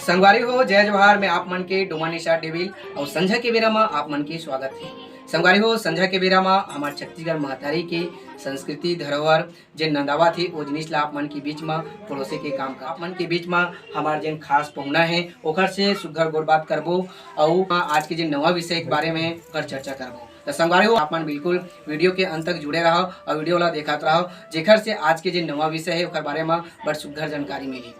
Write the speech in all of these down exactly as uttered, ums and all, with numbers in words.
संगवारी हो, जय जोहार। मैं आप मन के डोमा निशा डेविल अउ संझा के बेरा म आप मन के स्वागत हे। संगवारी हो, संझा के बेरा म हमर छत्तीसगढ़ महतारी के संस्कृति धरोहर, जेन नंदावत हे, ओ जिनिस ला आप मन के बीच म परोसे के काम कर। आप मन के बीच म हमर जेन खास पहुना हे, ओखर से सुघर गोठ बात करबो अउ आज के जेन नवा विषय के बारे में ओकर चर्चा करबो। त संगवारी हो, आप मन बिल्कुल वीडियो के अंत तक जुड़े रहव अउ वीडियो ला देखत रहव, जेखर से आज के जेन नवा विषय हे, ओखर बारे म बड़ सुघर जानकारी मिलही।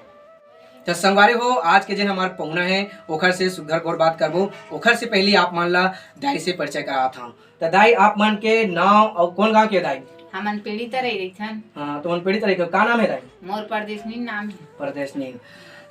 त संगवारी हो, आज के जेन हमर पहुना हे, ओखर से सुघर गोठ बात करबो। ओखर से पहिली आप मन ला दाई से परिचय करावत हंव। त दाई, आप मन के नाव अउ कोन गांव के दाई? हमन पेड़ी तरई रहिथन। हाँ, तो हमन पेड़ी तरई के का नाम हे दाई? मोर परदेसनीन नाम हे। परदेसनीन।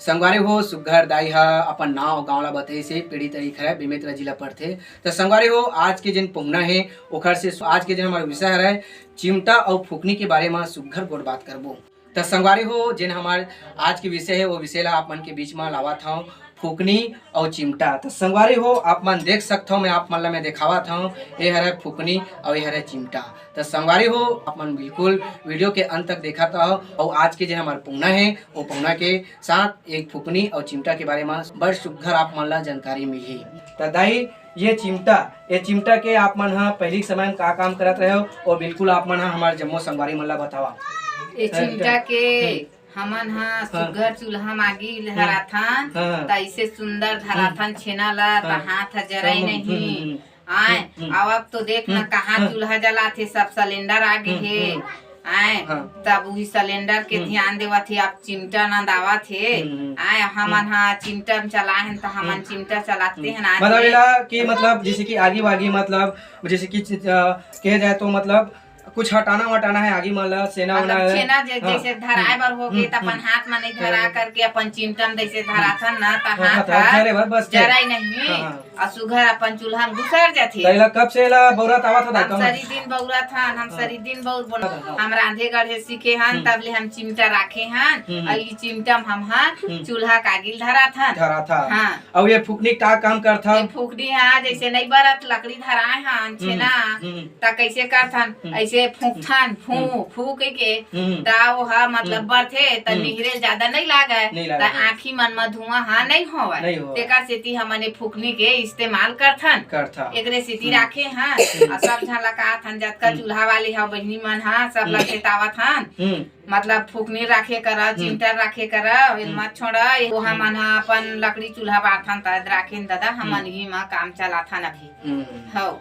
संगवारी हो, सुघर दाई ह अपन नाव अउ गांव ला बताइस हे, पेड़ी तरई हरय, बेमेतरा जिला पड़थे। त संगवारी हो, आज के जेन पहुना हे, ओखर से आज के जेन हमर विषय हरय, चिमटा अउ फुकनी के बारे म सुघर गोठ बात करबो। त संगवारी हो, जेन हमर आज के विषय हे, वो विषय ला आप मन के बीच म लावत हंव, फुकनी अउ चिमटा। त संगवारी हो, आप मन देख सकथव, मैं आप मन ला मैं देखावत हंव, ए हरय फुकनी अउ ए हरय चिमटा। त संगवारी हो, आप मन बिल्कुल वीडियो के अंत तक देखत रहव अउ आज के जेन हमर पहुना हे, वो पहुना के साथ एक फुकनी अउ चिमटा के बारे म बड़ सुघर आप मन ला जानकारी मिलही। त दाई, ये चिमटा, ये चिमटा के आप मन ह पहिली के समय म का काम करत रहेव, वो बिल्कुल आप मन ह हमर जम्मो संगवारी मन ला बतावा। ये चिमटा के हम्म। हमन ह हाँ। सुघर चूल्हा म आगी हम्म। धराथन, हाँ। त अइसे सुंदर धराथन छेना ला, त हाँ। हाथ ह जरई हम्म, नहीं। हम्म, हम्म। आय, हम्म, हम्म। अब, अब तो देख न हम्म, कहाँ हम्म। चूल्हा जलाथे, सब सिलेंडर आ गे हम्म, हे। हम्म। आय, हाँ। तब उही सिलेंडर के हम्म। ध्यान देवत हे, अब चिमटा नंदावत हे। हम्म, हम्म। आय, हमन हम्म। ह चिमटा म चलाए हन, त हमन हम्म। चिमटा चलाते हम्म। हन, आज मतलब ले। एला कि मतलब जैसे कि आगी वागी, मतलब जैसे कि चि-, अ, कहे जाए तो मतलब कुछ हटाना वटाना हे आगी मन ला, सेना मतलब वना हे। छेना जे-, हाँ। जैसे धराए हम्म। बर होगे, हम्म, त अपन हम्म। हाथ म नहीं धरा हाँ। करके अपन चिमटा म जैसे धराथन ना, त हाँ, हाथ हाथ ह धरे बर बस के। जरई नहीं। हाँ, हाँ। अउ सुघर अपन चूल्हा म घुसर जाथे। त एला कब से एला बउरत आवत हो दाई? हम कम सरी दिन बउरत हन, हम हाँ। सरी दिन बउर बोल-, हाँ, हाँ। हम रांधे गढ़े सीखे हन, हम्म। तब ले हम चिमटा राखे हन, हम्म। अउ ई चिमटा म हम ह हम्म। चूल्हा के आगी ल धराथन। धराथन। हाँ। अउ ये फुकनी का काम करथव? ये फुकनी ह जैसे नई बरत लकड़ी धराए हन, हम्म, छेना, हम्म। त कैसे करथन? हम्म। ऐसे फूंकथन, फू, हम्म। फू कहिके, हम्म। त वो ह मतलब हम्म। बरथे, त हम्म। निहरे जादा नई लागय, नई त लागय। आँखी मन म धुआं ह नई होवय। नई होवय। तेकर सेती हमन ये फुकनी के इस्तेमाल करथन। करथन। एकरे सेती हम्म। राखे हन, हम्म। अउ सब झन ला कहत हन, जतका हम्म। चूल्हा वाले ह, बहिनी मन ह, सब ला हम्म। चेतावत हन। हम्म। मतलब फुकनी राखे करा, हम्म। चिमटा राखे करा, ये हम्म। मत छोड़ा, ये वो हम्म। हमन ह अपन लकड़ी चूल्हा बारथन त राखेन ददा, हमन हम्म। ही म काम चलाथन अभी। हम्म। हव।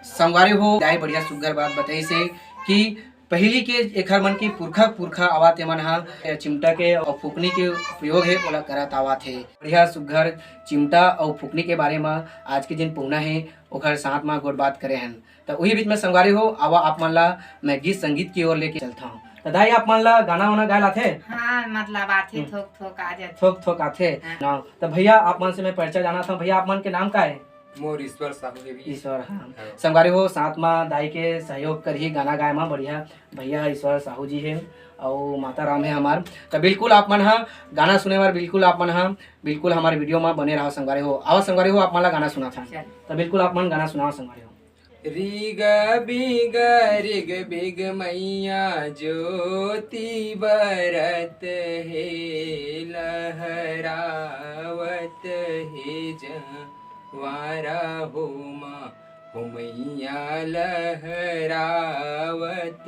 संगवारी हो, दाई बढ़िया सुग्घर बात बताइस हे कि पहिली के एखर मन के पुरखा, पुरखा आवत हे मन ह चिमटा के अउ फुकनी के उपयोग हे, ओला करत आवत हे। बढ़िया सुग्घर चिमटा अउ फुकनी के बारे म आज के जेन पहुना हे, ओखर साथ म गोठ बात करे हन। त उही बीच में संगवारी हो, आवा आप मन ला मैं गीत संगीत की ओर लेके चलथंव। त दाई, आप मन ला गाना वाना गाए ल आथे? हाँ, मतलब आथे, हम्म। थोक थोक आ जाथे। थोक थोक आथे? हाँ। ना, त भैया, आप मन से मैं परिचय जानत हंव। भैया, आप मन के नाम का हे? मोर ईश्वर साहू हे भैया। ईश्वर, हाँ। हाँ। संगवारी हो, साथ म दाई के सहयोग करही गाना गाए म, बढ़िया भैया ईश्वर साहू जी हे अउ माता राम हे हमार। त बिल्कुल आप मन ह गाना सुने बर, बिल्कुल आप मन ह, बिल्कुल हमार वीडियो म बने रहा संगवारी हो। आवा संगवारी हो, आप मन ला गाना सुनाथन। चल। त बिल्कुल आप मन गाना सुनावा संगवारी हो। रिग बिग, रिग बिग मैया ज्योति बरत हे, लहरावत हे जवारा हो माँ, हो मैया लहरावत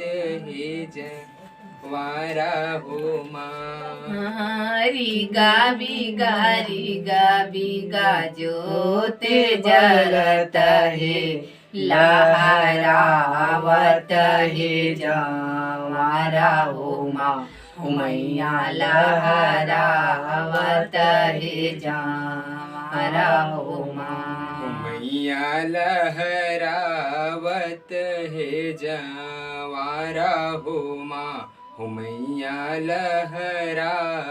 हे जवारा हो माँ। हाँ, रिगा बिगा, रिगा बिगा ज्योत जलत हे, लहरावत हे जवारा हो माँ, हो मैया लहरावत हे जवारा हो माँ। हो मैया लहरावत हे जवारा हो माँ, हो मैया लहरावत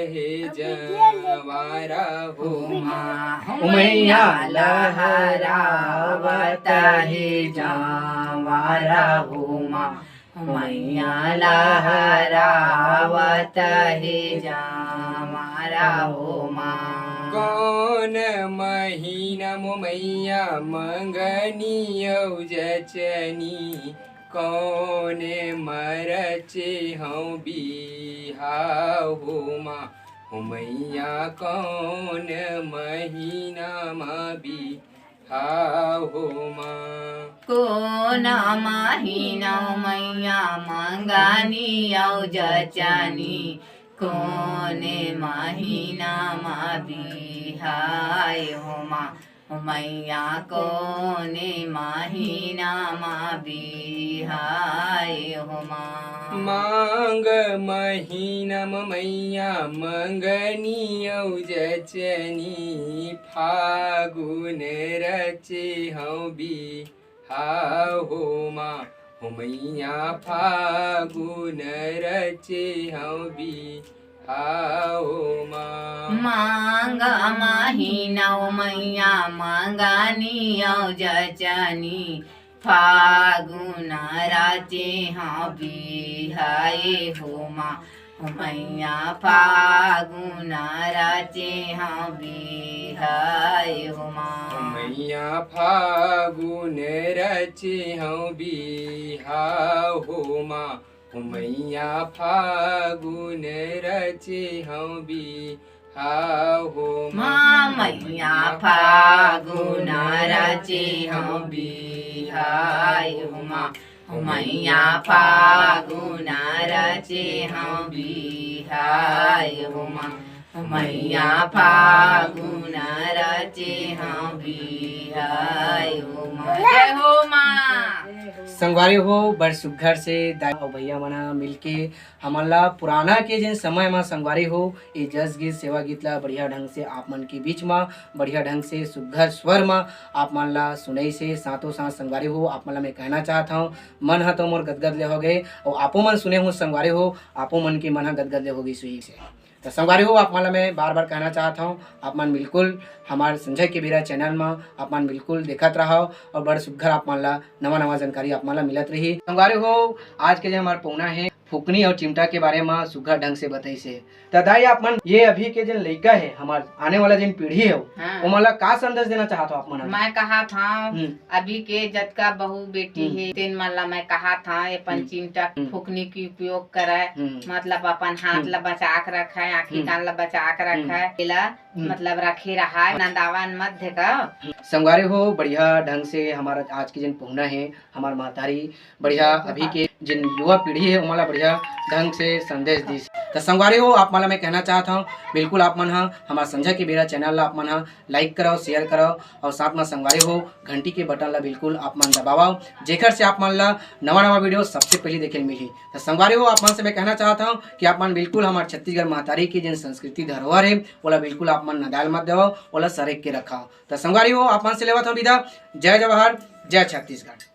हे जवारा हो माँ, हो मैया लहरावत हे जवारा हो माँ, हो मैया लहरावत हे जवारा हो माँ। कौन महीना मो मैया मंगनी अउ जचनी, कौन मरचे हौ बिहाव हो माँ, ओ मैया कौन महीना मा बिहाव हो माँ। कोन महीना मैया मंगनी अउ जचनी, कोन महीना मा बिहाय हो माँ। ओ मैया कोन महीना मा बिहाय हो माँ। मांग महीना म मैया मंगनी अउ जचनी, फागुन रचे हौ बिहाव हो माँ। हो मैया फागुन रचे हौ बिहाव हो माँ। मांग महीना ओ मैया मंगनी अउ जचनी, फागुन रचे हौ बिहाय हो माँ। हो मैया फागुन रचे हौ बिहाय हो माँ। मैया फागुन रचे हौ बिहाव हो माँ। हो मैया फागुन रचे हौ बिहाव हो माँ। माँ मैया फागुन रचे हौ बिहाय हो माँ। हो मैया फागुन रचे हौ बिहाय हो माँ। हो मैया फागुन रचे हौ बिहाय हो माँ। जय हो माँ। संगवारी हो, बड़ सुग्घर से दाई अउ भैया मन ह मिलके हमन ला पुराना के जेन समय म संगवारी हो, ए जस गीत, सेवा गीत ला बढ़िया ढंग से आप मन के बीच म, बढ़िया ढंग से सुग्घर स्वर म आप मन ला सुनई से साथों साथ संगवारी हो, आप मन ला मैं कहना चाहत हौं, मन ह तो मोर गदगद ले हो गए, अउ आपो मन सुने हो संगवारी हो, आपो मन के मन ह गदगद ले हो गई सुई से। त संगवारी हो, आप मन ला मैं बार-बार कहना चाहत हौं, आप मन बिल्कुल हमार संझा के बेरा चैनल म आप मन बिल्कुल देखत रहव अउ बड़ सुग्घर आप मन ला नवा-नवा जानकारी आप मन ला मिलत रही। संगवारी हो, आज के जो हमार पहुना हे, फुकनी अउ चिमटा के बारे म सुग्घर ढंग से बतइस हे। त दाई, आप मन ये अभी के जेन लइका हे, हमार आने वाला जेन पीढ़ी हे, हाँ। ओमन ला का संदेश देना चाहत हो आप मन? मैं कहत हौं, हम्म। अभी के जतका बहू बेटी हम्म। हे, तेन मन ला मैं कहत हौं, अपन हम्म। चिमटा हम्म। फुकनी के उपयोग करय, हम्म। मतलब अपन हाथ हम्म। ला बचा के रखय, आँखी हम्म। कान ला बचा के हम्म। रखय, एला हम्म। मतलब रखे रहय, हाँ। नंदावन मत धेकव। संगवारी हो, बढ़िया ढंग से हमारा आज के जेन पहुना हे, हमार महतारी, बढ़िया अभी के जेन युवा पीढ़ी हे, ओमन ला बढ़िया ढंग से संदेश दिस। त संगवारी हो, आप मन ला मैं कहना चाहत हौं, बिल्कुल आप मन ह हमार संझा के बेरा चैनल ला आप मन ह like करव, share करव अउ साथ म संगवारी हो, घंटी के बटन ला बिल्कुल आप मन दबावव, जेकर से आप मन ला नवा-नवा वीडियो सबसे पहली देखे ल मिलही। त संगवारी हो, आप मन से मैं कहना चाहत हौं कि आप मन बिल्कुल हमार छत्तीसगढ़ महतारी के जेन संस्कृति धरोहर हे, ओला बिल्कुल आप मन नंदाय ल मत देवव, ओला सरेक के रखव। त संगवारी हो, आप मन से लेवत हौं विदा। जय जवाहर, जय छत्तीसगढ़।